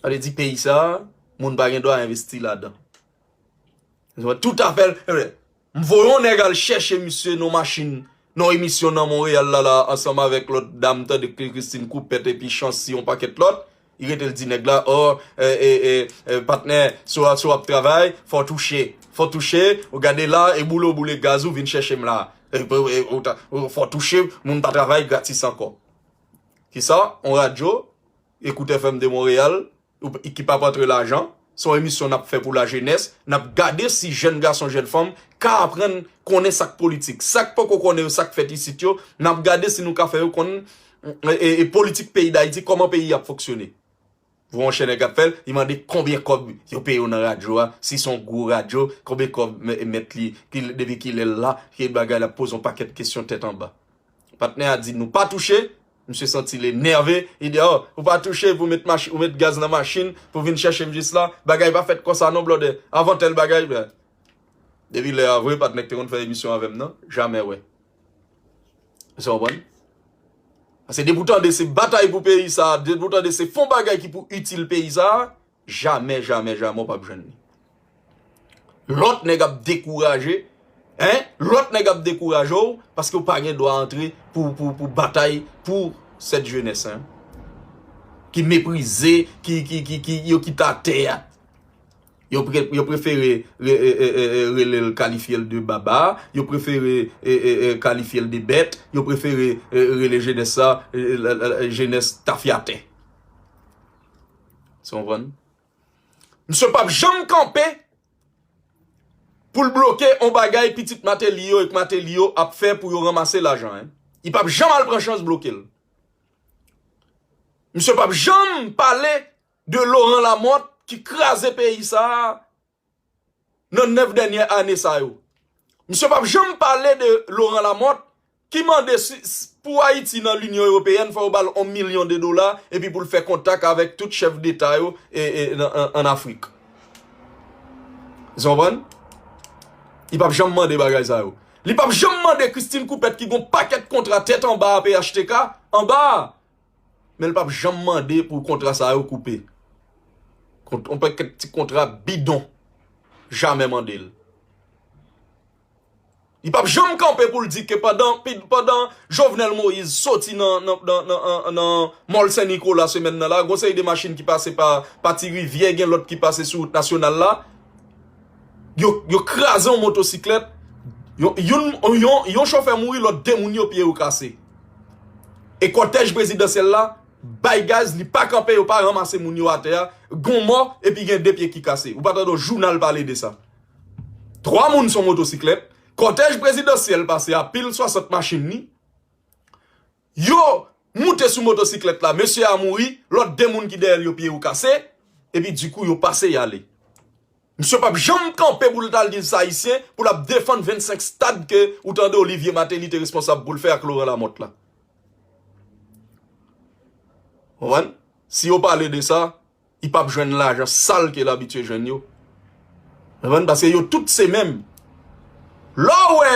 Sa vle di peyi sa, moun pa gen dwa envesti ladan. Tout afè l. M voye yon nèg al chèche misye nan machin, nan emisyon nan Monreyal la, la, ansanm avèk lòt dam, tande Christine Coupet epi Chancy, yon pakèt lòt. Li rete l di nèg la, o, e, e, e, e, patnè, si w, si w ap travay, fò w touche. Fò w touche, ou gade la, e boule w boule gaz ou vin chèche m la. E, e, e, ou ta, ou, fò w touche, moun pa travay gratis ankò. Kisa? On radyo, Écoute F M de Montréal, ou p-, ki p ap antre lajan, se yon emisyon n ap fè pou lajenès, n ap gade si jèn gason, jèn fanm ka aprann konnen sa k politik. Sa k poko konnen yo, sa k fèt isit yo, n ap gade si nou ka fè yo konn, e, e, e politik peyi Dayiti, kòman peyi ap fonksyone. Voye yon chèn nèg ap fè l, li mande konbyen kòb yo peye w nan radyo a, si se yon gwo radyo, konbyen kòb mè-, mèt li, ki, depi kilè l la, ki bagay la, poze yon pakèt kesyon tèt anba. Patnè a di nou pa touche, misye santi l enève, li di, o, ou pa touche pou met machi-, ou met gaz nan machin, pou vin chèche m jis la, bagay pa fèt konsa non, blòdè, avan tèl bagay, bè. Depi lè a vre, patnè k te konn fè emisyon avè m nan, jamè wè. Sa w konprann? Paske depi w tande se batay pou peyi sa, depi w tande se fon bagay ki pou itil peyi sa, jamè, jamè, jamè w p ap jwenn li. Lòt nèg ap dekouraje, en? Lòt nèg ap dekouraje w paske w pa gen dwa antre pou, pou, pou batay pou sèt jenès, en? Ki meprize, ki, ki, ki, ki, yo kite atè a. Yo pre-, yo prefere re-, e, e, e, e, rele l, kalifye l de baba, yo prefere, e, e, e, kalifye l de bèt, yo prefere, e, rele jenès sa, e, la, la, la, jenès tafyatè. Sa w konprann? Misye p ap janm kanpe pou l bloke yon bagay pitit Martelly yo ek Martelly yo ap fè pou yo ranmase lajan, en. Li p ap janm al pran chans bloke l. Misye p ap janm pale de Laurent Lamothe ki kraze peyi sa a nan nèf dènyè ane sa yo. Misye p ap janm pale de Laurent Lamothe ki mande si, s-, pou Ayiti nan Linyon Ewopeyèn, fò yo ba l yon milyon de dola, epi pou l fè kontak avèk tout chèf deta yo, e, e, nan, an, ann Afrik. Sa w konprann? Li p ap janm mande bagay sa yo. Li p ap janm mande Christine Coupet ki gon pakèt kontra tèt anba a P H T K, anba a. Men l p ap janm mande pou kontra sa yo koupe. Kont-, yon pakèt ti kontra bidon. Jamè mande l. Li p ap janm kanpe pou l di ke pandan, pandan Jovenel Moïse soti nan, nan, nan, nan, nan Mòl Sen Nikola semèn nan la, gon seri de machin ki pase pa, pa Ti Rivyè, gen lòt ki pase sou wout nasyonal la. Yo, yo kraze yon motosiklèt, yon, yon, yon, yon chofè mouri, lòt de moun yo pye yo kase. E kòtèj prezidansyèl la bay gaz, li pa kanpe, yo pa ranmase moun yo atè a, gon mò, epi gen de pye ki kase. Ou pa tande yon jounal pale de sa. Twa moun sou motosiklèt, kòtèj prezidansyèl pase a pil swasant machin ni. Yo moute sou motosiklèt la, mesye a mouri, lòt de moun ki dèyè l yo pye yo kase, epi dikou yo pase y ale. Misye p ap janm kanpe pou l t al di Ayisyen, pou l ap defann vennsenk stad ke ou tande Olivier Martelly te responsab pou l fè ak Laurent Lamothe la. Konprann? Si yo pale de sa, li p ap jwenn lajan sal ke l abitye jwenn yo. Konprann? Paske yo tout se menm. Lè w wè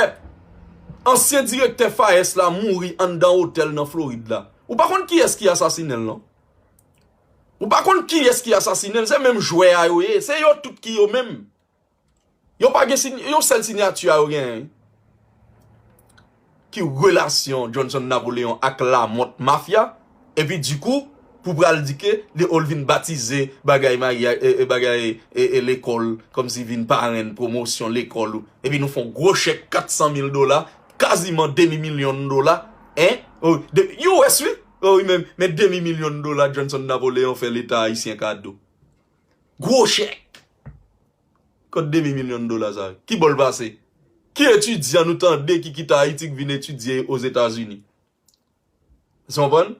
ansyen direktè FAES la mouri anndan otèl nan Florid la, ou pa konn kiyès ki asasinen l, non? Ou pa konn kiyès ki asasinen l, se menm jwè a yo ye, se yo tout ki yo menm. Yo pa gen siy-, yon sèl siyati a yo genyen. Ki relasyon Johnson Napoléon ak Lamothe mafya? Epi dikou, pou pral di ke li, o, l vin batize bagay marya-, e, e, bagay, e, e, lekòl, kòmsi vin parenn pwomosyon lekòl ou. Epi nou fè yon gwo chèk kat san mil dola, kaziman demi milyon dola, en? O, de, U S wi? O wi, men, men demi milyon dola Johnson Napoléon fè Leta ayisyen kado. Gwo chèk! Kot demi milyon dola sa yo? Ki bò l pase? Ki etidyan nou tande ki kite Ayiti k vin etidye Ozetazini? Sa w konprann?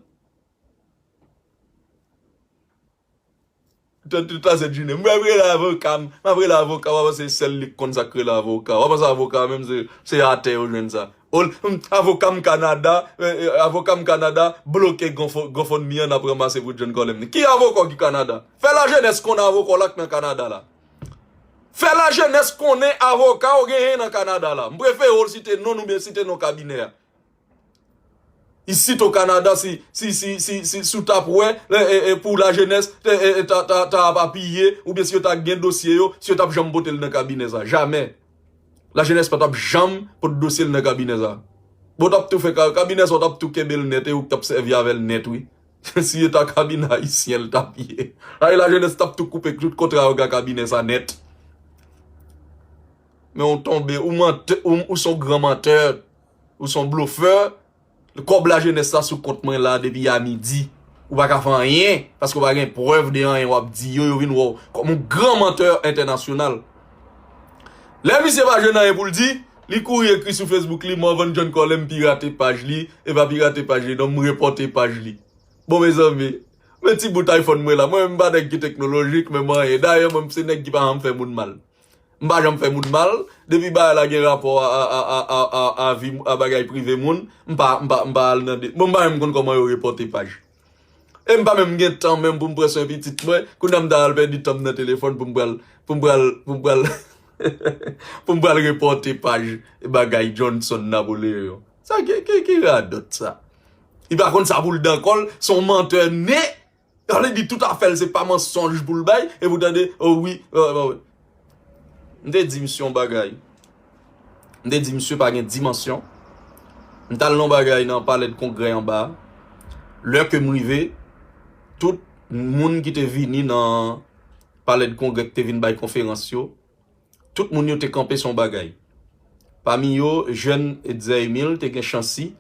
Tout, tout la se Junior. M ap rele avoka m. M ap rele avoka, w ap panse se sèl li k konn sa k rele avoka. W ap panse avoka menm se, se atè yo jwenn sa. Ol, hmm, avoka m Kanada, eh, eh, avoka m Kanada bloke GoFund-, GoFundMe an n ap ranmase pou John Colem. Ki avoka ki Kanada? Fè lajenès konnen avoka w la k nan Kanada la. Fè lajenès konnen avoka w genyen nan Kanada la. M prefere w site non n oubyen site non kabinè a. Isit o Kanada, si, si, si, si, si, si w t ap wè, e, e, e, pou lajenès, e, e, e, ta, ta, ta ap apiye, oubyen si yo ta gen dosye yo, si yo t ap janm pote l nan kabinè sa. Jamè. Lajenès pa t ap janm pote dosye l nan kabinè sa. Bon, t ap tou fè ka-, kabinè sa, w t ap tou kenbe l nèt, e ou k t ap sèvi avè l nèt, wi. Si yo ta kabinè ayisyen, l t ap ye. Ay, lajenès t ap tou koupe tout kontra yo ak kabinè sa nèt. Men ou tonbe, ou mantè, ou, ou s on gran mantè. Ou s on blofè. Kòb lajenès la sou kont mwen la depi a midi. Ou pa ka fè anyen, paske w pa gen prèv de anyen w ap di yo, yo vin wè w kòm yon gran mantè entènasyonal. Lè misye pa jwenn anyen pou l di, li kouri ekri sou Facebook li, Morvan John Colem pirate paj li, e pa pirate paj li, non, m repòte paj li. Bon, mezanmi, men ti bout iPhone mwen la, mwen menm m pa nèg ki teknolojik, men mwen anyen. Dayè, mwen, se nèg ki pa janm fè moun mal. M pa janm fè moun mal. Depi bagay la gen rapò a, a, a, a, a, a vi, a bagay prive moun, m pa, m pa, m pa al nan de. Bon, m pa menm konn kòman yo repòte paj. E m pa menm gen tan menm pou m pran swen pitit mwen. Kounye a m ta al pèdi tan m nan telefòn pou m pral, pou m pral, pou m pral, pou m pral repòte paj bagay Johnson Napoleon. Sa ki, ki, ki radòt sa? Li pa konn sa pou l dan kò l, se yon mantè ne. Sa vle di tout afè l se pa mansonj pou l bay, epi w tande, oh wi, oh, oh, oh. M te di misye yon bagay. M te di misye pa gen dimansyon. M t al nan yon bagay nan palè de kongrè anba a. Lè ke m rive, tout moun ki te vini nan palè de kongrè ki te vin bay konferans yo, tout moun yo te kanpe sou yon bagay. Pami yo, jèn Etzer Emile te gen Chancy.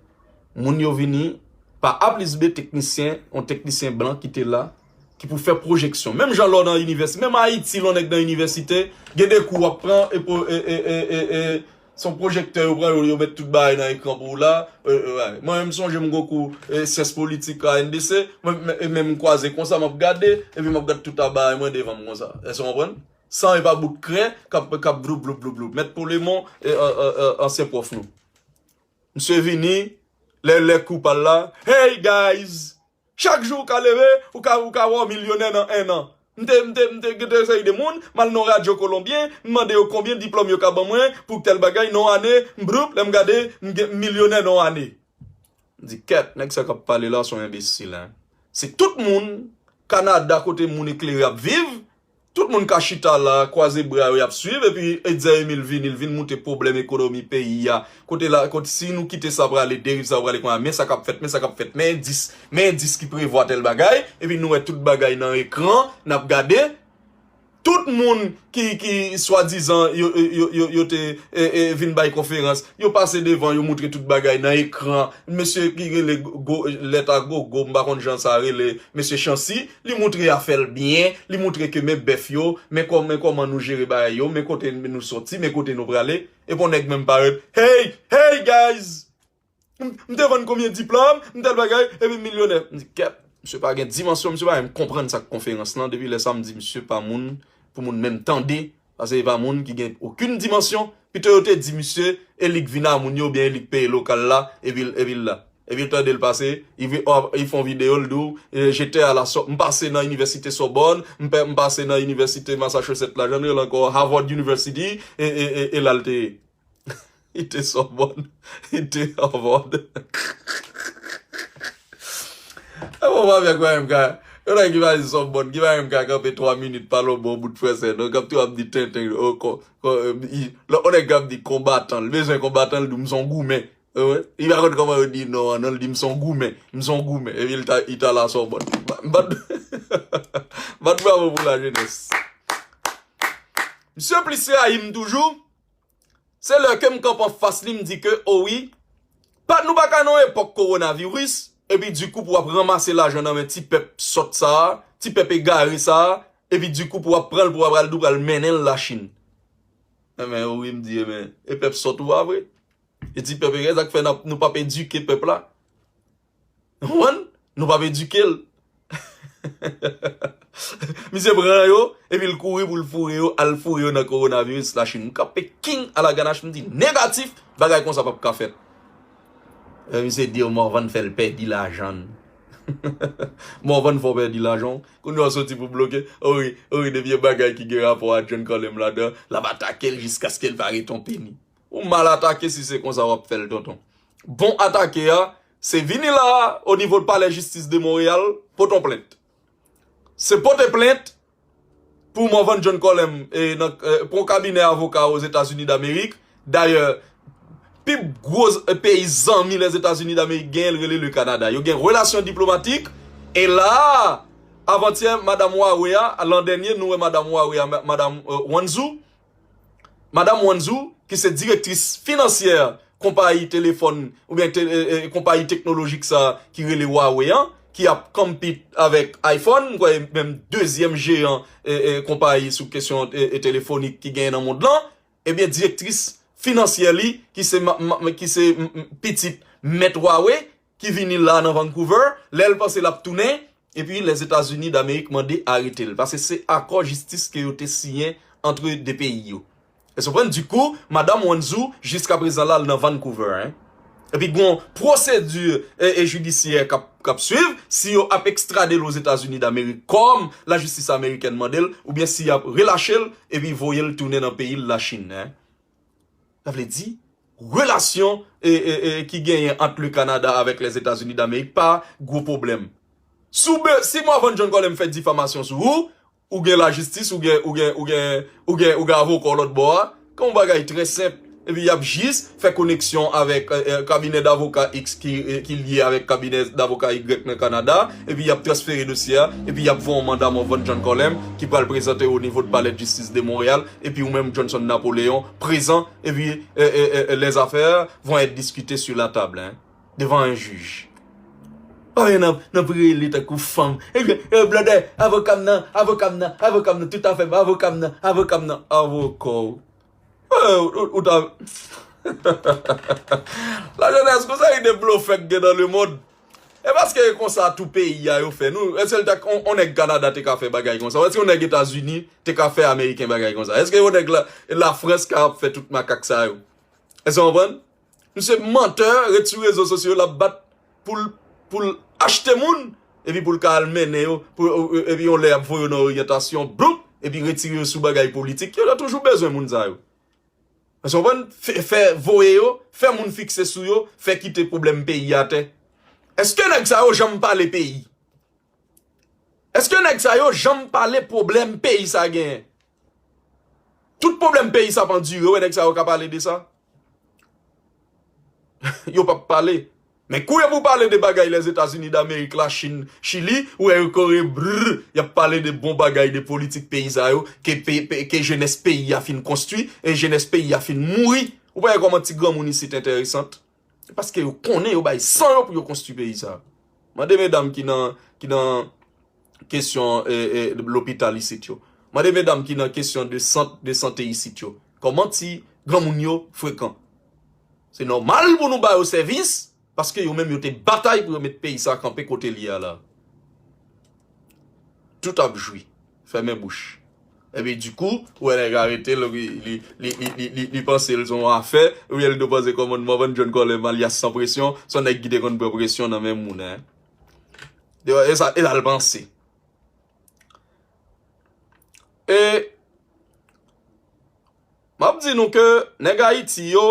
Moun yo vini pa A plis B teknisyen, yon teknisyen blan ki te la, ki pou fè pwojeksyon. Menm jan lè w nan inivèsite, menm Ayiti, lè w nèg nan inivèsite, gen de kou w ap pran, e, po- e, e, e, e, e, se yon pwojektè yo pran, yo, yo met tout bagay nan ekran pou w la. E, e, wè. Mwen menm, m sonje m gon kou, e, syans politik a N D C, mwen, men, e, men m kwaze konsa, m ap gade, epi m ap gade tout a bagay mwen devan m konsa. Èske w konprann? San e pa bout krè k ap, k ap vloup, vloup, vloup, vloup. Mèt Polemon, e, an, an, an, ansyen pwòf nou. Misye vini, lè, lè kou pa l la, "Hey guys!" Chak jou ou ka leve, ou ka, ou ka wè w milyonè nan en an. M te, m te, m te gen de seri de moun, m al nan radyo kolonbyen, m mande yo konbyen diplòm yo ka ban mwen pou tèl bagay, nan yon ane, m bloup, lè m gade, m gen milyonè nan yon ane. M di, "Kèt, nèg sa k ap pale la se yon enbesil, en." Se tout moun, Kanada kote moun eklere ap viv, tout moun ka chita la, kwaze bra yo, y ap swiv, epi Etzer Emile vini, l vin moute pwoblèm ekonomi peyi a. Kote la, kote si nou kite sa prale, deriv sa prale konnya, men sa k ap fèt, men sa k ap fèt, men endis, men endis ki prevwa tèl bagay, epi nou wè tout bagay nan ekran, n ap gade. Tout moun ki, ki swadizan yo, yo, yo, yo te, e, e, vin bay konferans, yo pase devan, yo moutre tout bagay nan ekran. Mesye ki rele Go-, lèt a gogo, m pa konn jan sa rele, mesye Chancy, li moutre afè l byen, li moutre ke men bèf yo, men kò-, men kòman nou jere bagay yo, men kote nou soti, men kote nou prale. Epi yon nèg menm parèt, "Hey, hey guys!" M, m te vann konbyen diplòm, m tèl bagay, epi m milyonè. M di, "Kèt, misye pa gen dimansyon, misye pa menm konprann sa k konferans lan." Depi lè sa, m di, "Misye pa moun pou moun menm tande, paske e pa moun ki gen okenn dimansyon." Pito yo te di misye, e li k vin a moun yo, oubyen e li k peye lokal la, epi l, epi l la. Epi l tande l pase, li vi-, ò, li fè yon videyo, l di w, e, "J'étais à la Sor-, m pase nan Inivèsite Sòbòn, m pè-, m pase nan Inivèsite Massachusetts la, jan l rele ankò, Harvard University, e, e, e, e la l te ye." Li te Sòbòn. Li te Harvard. E bon, pa fè kwè menm ka. Yon nèg ki pa di Sòbòn, ki pa menm ka kanpe twa minit pale yon bon bout fransè, non, k ap tou ap di tenten, o, kò, kò, e, i, lò, yon nèg k ap di konbatan, li bezwen konbatan, li di, "M se yon goumen." E, wi. Li pa konn kòman yo di non an, non, li di, "M se yon goumen, m se yon goumen." Epi li ta, li t al a Sòbòn. Bat, bat bravo pou lajenès. Misye plis rayi m toujou. Se lè ke m kanpe anfas li, m di ke, o wi, pa, nou pa ka nan yon epòk kowonaviris, epi dikou pou w ap ranmase lajan nan men ti pèp sòt sa a, ti pèp egare sa a, epi dikou pou w ap pran l, pou w ap al, pou w al mennen l Lachin. Enben, o wi, m di, enben, e pèp sòt ou a vre? E ti pèp egare, sa k fè n ap, nou p ap edike pèp la? Ou konprann? Nou p ap edike l. Misye pran yo, epi l kouri pou l foure yo, al foure yo nan kowonaviris Lachin. M kanpe king a la ganache, m di negatif, bagay konsa p ap ka fèt. E misye di yo Morvan fè l pèdi lajan l. Morvan fè w pèdi lajan w. Kounye a w soti pou bloke. O wi, o wi, depi yon bagay ki gen rapò a John Colem ladan, l ap atake l jiskaske l pa rete yon peni. Ou mal atake si se konsa w ap fè l, tonton. Bon atake a, se vini la a, o nivo Palè Jistis de Monreyal, pote yon plent. Se pote plent pou Morvan John Colem, e, nan, e, pou yon kabinè avoka Ozetazini Damerik. Dayè, pi gwo z- e, peyi zanmi Lèzetazini Damerik genyen, l rele le Kanada. Yo gen relasyon diplomatik. E la a, avantyè, madanm Huawei a, lan dènye, nou wè madanm Huawei a, ma- madanm, e, Wanzhou. Madanm Wanzhou, ki se direktris finansyè konpayi telefòn oubyen te- e, e, konpayi teknolojik sa a ki rele Huawei an, ki ap compete avèk iPhone, m kwè menm dezyèm jeyan e, e, konpayi sou kesyon e, e, telefonik ki genyen nan mond lan, ebyen direktris finansyè li, ki se, ma- ma- ki se m- m- pitit mèt Huawei, ki vini la nan Vancouver, lè l panse l ap tounen, epi Lèzetazini Damerik mande arete l, paske se akò jistis ke yo te siyen antre de peyi yo. Èske w konprann? Dikou, madanm Wanzhou, jiska prezan la, l nan Vancouver, en. Epi gon pwosedi e, e jidisyè k ap, k ap swiv, si yo ap ekstrade l Ozetazini Damerik kòm lajistis amerikèn mande l, oubyen si y ap relache l, epi voye l tounen nan peyi l Lachin, en. Sa vle di, relasyon e, e, e, ki genyen ant le Kanada avèk Lèzetazini Damerik pa gwo pwoblèm. Si w be- si Morvan John Colem fè difamasyon sou ou, ou gen lajistis, ou gen, ou gen, ou gen, ou gen, ou gen avoka w lòt bò a, gen yon bagay trè senp. Epi y ap jis fè koneksyon avèk e, e, kabinè davoka X ki, e, ki lye avèk kabinè davoka Y nan Kanada, epi y ap transfere dosye a, epi y ap voye yon manda Morvan John Colem ki pral prezante o nivo de Palais de Justice de Montréal, epi ou menm Johnson Napoléon prezan, epi e, e, e, e, les affaires vont être discutées sur la table, hein, devant un juge. Oye, nan, nan prele tankou fanm. Ebyen, e, blòdè, avoka m nan, avoka m nan, avoka m nan, tout afè m, avoka m nan, avoka m nan, avoka w. E, ou, ou ta. Lajenès, konsa ide blofè k gen nan lemonn. E paske e konsa tou peyi a yo fè. Nou, èske l ta, on, on nèg Kanada te ka fè bagay konsa? Èske on nèg Etazini te ka fè Ameriken bagay konsa? Èske on nèg la, Lafrans ka ap fè tout makak sa yo? Èske w konprann? Misye mantè, ret sou rezo sosyo, l ap bat pou l, pou l achte moun, epi pou l ka al mennen yo, pou, epi yon lè y ap voye yo nan oryantasyon, bloup, epi retire yo sou bagay politik. Yo ta toujou bezwen moun sa yo. Èske w konprann? Fè, fè voye yo, fè moun fikse sou yo, fè kite pwoblèm peyi atè. Èske nèg sa yo janm pale peyi? Èske nèg sa yo janm pale pwoblèm peyi sa genyen? Tout pwoblèm peyi sa ap andire, w wè nèg sa yo ka pale de sa? Yo p ap pale. Men kou yo pou pale de bagay Lèzetazini Damerik, Lachin, Chili, ou wè yo kore brrr, y ap pale de bon bagay de politik peyi sa yo, ke, pe, pe, ke jenès peyi a fin konstwi, e jenès peyi a fin mouri. Ou pa wè kòman ti granmoun isit enteresan? Paske yo konnen yo bay san yo pou yo konstwi peyi sa. Mande medam ki nan, ki nan kesyon e, e, lopital isit yo. Mande medam ki nan kesyon de sant de sante isit yo. Kòman ti granmoun yo frekan? Se nòmal pou nou ba yo sèvis, paske yo menm yo te batay pou yo met peyi sa kanpe kote l ye a la. Tout ap jwi. Fèmen bouch. Epi dikou, ou wè nèg arete l, li, li, li panse l se yon afè, oubyen li te panse kòmann Morvan John Colem alyas San Presyon, se yon nèg ki te konn pran presyon nan men moun, en. E sa, e sa l panse. E m ap di nou ke nèg Ayiti yo,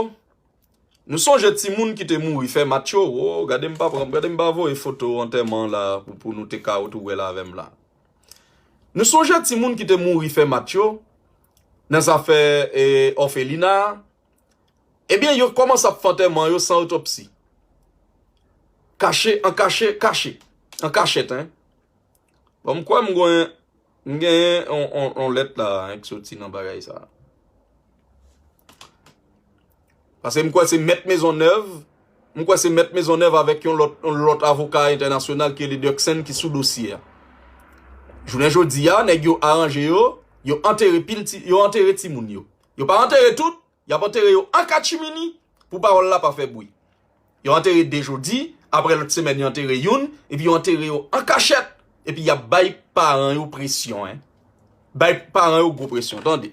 nou sonje timoun ki te mouri fè match yo? Wo, gade m pa pran, gade m pa voye foto antèman la pou, pou nou te ka retwouve l avè m la. Nou sonje timoun ki te mouri fè match yo nan zafè e, òfelina a? Ebyen, yo kòmanse ap fè antèman yo san otopsi. Kache, an kache, kache. An kachèt, en. Bon, m kwè m gen, m genyen on, on, on lèt la, en, ki soti nan bagay sa. Paske m kwè se Mèt Mezonnèv, m kwè se Mèt Mezonnèv avèk yon lòt, yon lòt avoka entènasyonal ki rele Dirksen ki sou dosye a. Jounen jodi a, nèg yo aranje yo, yo antere pil ti, yo antere timoun yo. Yo pa antere tout, y ap antere yo an katchimini pou pawòl la pa fè bri. Yo antere de jodi, apre lòt semèn yo antere youn, epi yo antere yo an kachèt. epi y ap bay paran yo presyon, en. Bay paran yo gwo presyon, tande.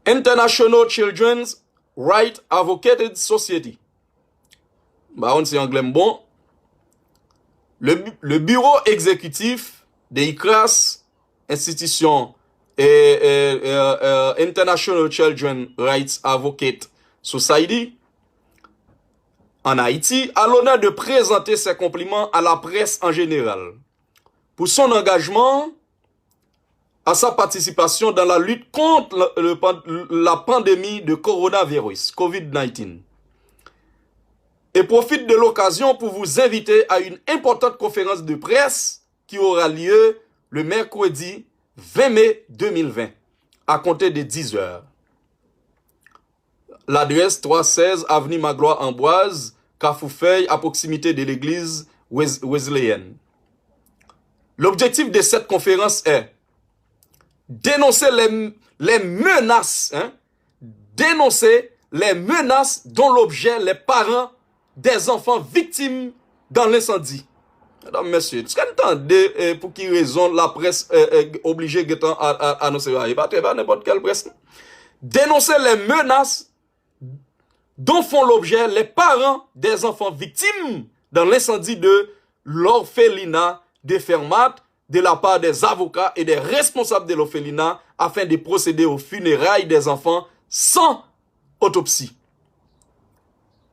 International Children's Right Advocates Society. M pa konn si anglè m bon. Le, le bureau exécutif de ICRAS, institution, eh, eh, eh, eh, International Children Rights Advocate Society, en Haïti, a l'honneur de présenter ses compliments à la presse en général pour son engagement à sa participation dans la lutte contre le, le pan- la pandémie de coronavirus, covid nineteen, et profite de l'occasion pour vous inviter à une importante conférence de presse qui aura lieu le mercredi vingt mai deux mille vingt, à compter de dix heures. L'adresse trois seize avenue Magloire Ambroise, Kafou Fèy, à proximité de l'église Wes- Wesleyenne. L'objectif de cette conférence est dénoncer les, les menaces, hein, dénoncer les menaces dont l'objet les parents des enfants victimes dans l'incendie. Medam, mesye, èske n tande eh, pou ki rezon laprès eh, eh, oblije gentan a- a- anonse bagay? E pa, e pa nenpòt kèl près, non. Dénoncer les menaces dont font l'objet les parents des enfants victimes dans l'incendie de l'orphelinat de Fermat de la part des avocats et des responsables de l'orphelinat afin de procéder aux funérailles des enfants sans autopsie.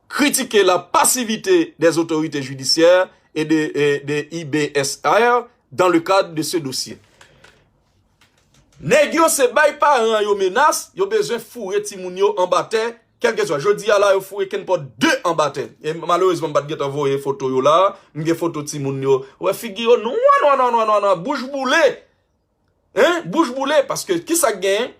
Critiquer la passivité des autorités judiciaires et de, et de I B S R dans le cadre de ce dossier. Nèg yo se bay paran yo menas, yo bezwen foure timoun yo anba tè, kèlkeswa. Jodi a la, yo foure kenpòt de anba tè. E malerezman, m pa t gentan voye foto yo la. M gen foto timoun yo. Ou wè figi yo nwa, nwa, nwa, nwa, nwa, nwa, bouch boule. Hein? Bouch boule, paske kisa k genyen?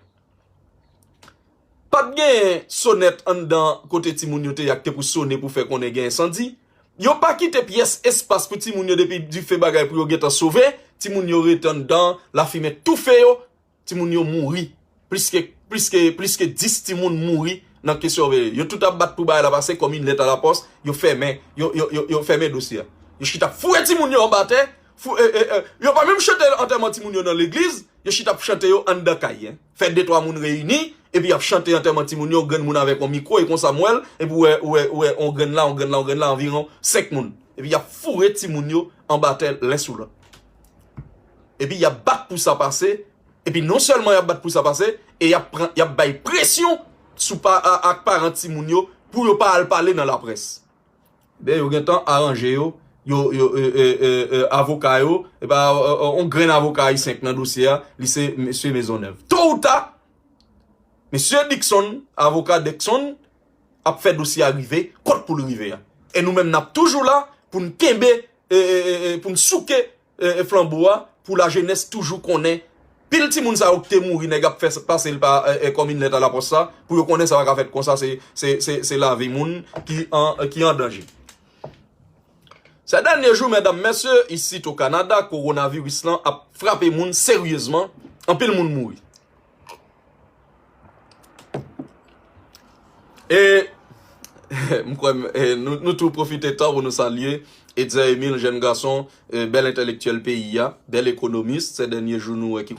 Pa t genyen sonèt anndan kote timoun yo te ye a ki te pou sone pou fè konnen gen ensandi. Yo pa kite pyès espas pou timoun yo depi dife bagay pou yo gentan sove. Timoun yo rete anndan, lafimen toufe yo. Timoun yo mouri. Plis ke, plis ke, plis ke dis timoun mouri nan kesyon veye. Yo tout ap bat pou bagay la pase kòm yon lèt a la pòs. Yo fèmen, yo, yo, yo, yo fèmen dosye a. Yo chita ap foure timoun yo anba tè. Fou, e, e, e, yo pa menm chante antèman timoun yo nan legliz. Yo chita ap chante yo anndan kay, en. Fè de twa moun reyini, epi y ap chante antèman timoun yo, yon grenn moun avèk yon mikwo, e konsa m wè l, epi w wè, w wè, w wè, yon grenn la, yon grenn la, yon grenn la, anviwon senk moun. Epi y ap foure timoun yo anba tè len sou lòt. Epi y ap bat pou sa pase, epi non sèlman y ap bat pou sa pase, e y ap pran, y ap bay presyon sou pa, a- ak paran timoun yo pou yo pa al pale nan laprès. Ben, yo gentan aranje yo, yo, yo, e, e, e, e, avoka yo, e pa, e, e, yon grenn avoka ayisyen k nan dosye a, li se mesye Maisonneuve. To ou ta, mesye Dickson, avoka Dickson, ap fè dosye a rive, kot pou l rive a. E nou menm n ap toujou la pou n kenbe, e, e, e, e, pou n souke e, e, flanbo a, pou lajenès toujou konnen. Pil timoun sa yo ki te mouri, nèg ap fè s- pase l pa e, e, kòm yon lèt a la pòs sa, pou yo konnen sa pa ka fèt konsa, se, se, se, se lavi moun ki an, ki an danje. Sè dènye jou, medam, mesye, isit o Kanada, kowonaviris lan ap frape moun seryezman, anpil moun mouri. E m kwè m- e, nou, nou tou pwofite tan pou nou salye Edzer Emile, jèn gason, e, bèl entèlektyèl peyi a, bèl ekonomis, sè dènye jou nou wè ki